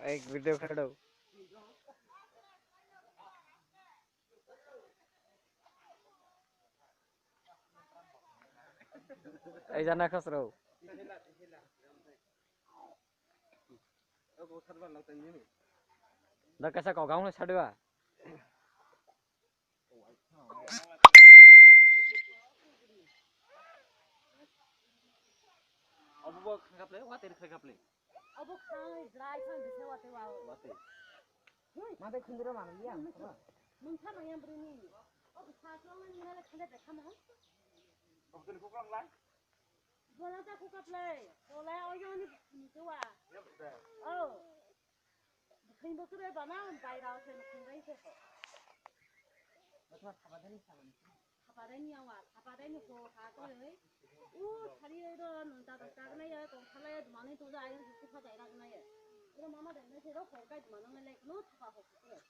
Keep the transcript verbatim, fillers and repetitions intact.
Ek video khado. Ei jana khasro. Da kasa kau gaung sadwa. Obo bo khangkap le, water khangkap le. Obo khang, dry khang, dise water wa. Water. Mate khundro mano ya. Mungsa maya brini. Obo sa so nang nale khande dekha mo. Obo tele kuklang lai. Bola ta kukap lai. Bola oyo ni ni tuwa. Oh. Khing bo kre bana bai rao se khing bai se. Thapa dani awa, thapa dani ko ha ko le. U thari ro nung ta ta ta na ya, ko thala ya, mani to da ya, ku pha dai ra na ya. Ro mama dai na se ro ko kai mano na le no thapa ko.